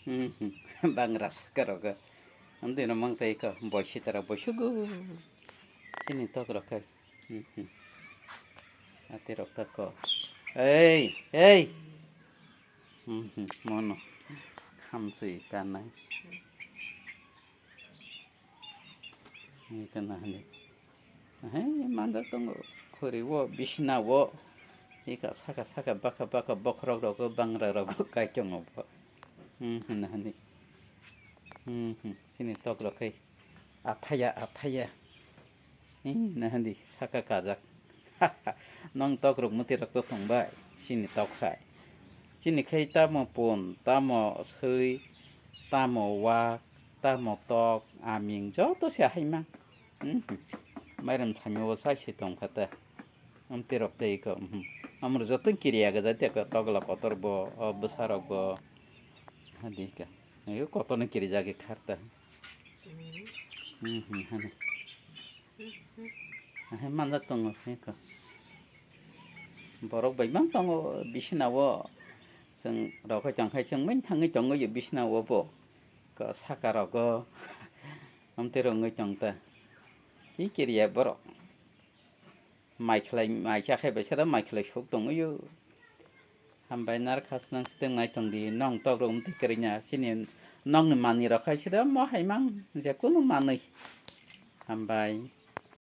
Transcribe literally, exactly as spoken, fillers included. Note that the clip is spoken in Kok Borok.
Mhm. Bangra saka rogo. Amtwi no mang tai ko. Boisi tara boisugo. Chini tok rok kai. Mhm. Ati rok ta ko. Ei, ei. Mhm. Mono. Khamsui kanai. Ni kana hani. Hai manjak tongo. Khuri wo, bisina wo. Ika saka saka baka baka bokhorok rogo bangra rogo kai tongo bo. Hmm, hwnna hwnwi. Hmm, hmm. Chini tok rok khai athaya, athaya. Hmm, hwnna hwnwi saka kajak. Nong tok rok mwtwi rok to thongbai. Chini tok khai. Chini khai tamo pun, tamo swi, tamo wak, tamo tok, aming joto se haimang. Hmm, hmm. Mairum thami o sai se tong kha ta. Amtwi rok tei ko, mhm. Amro joto kiriya gajai tei ko togla kotor bo, o bwsa rok bo. Hadi ka. Ayo kotor no kirijak kharta. Mhm, hani. Ahe manjak tongo, he ko. Borok bai mang tongo, bisina o. Chwng rok hai tong khai chwng main thangwi tongo yo bisina o bo. Ko saka rogo. Amtwi rok wngwi tong ta. Ki kiriya borok. Mai khlai, mai cha khai bai sara mai khlai sok tongwi o. Hambai nar khas nang siteng nai tong di, nong tok rok mtwi kwrwina, chini nokni manwi rok khai sida mo hai mang, je kunu manwi. Hambai.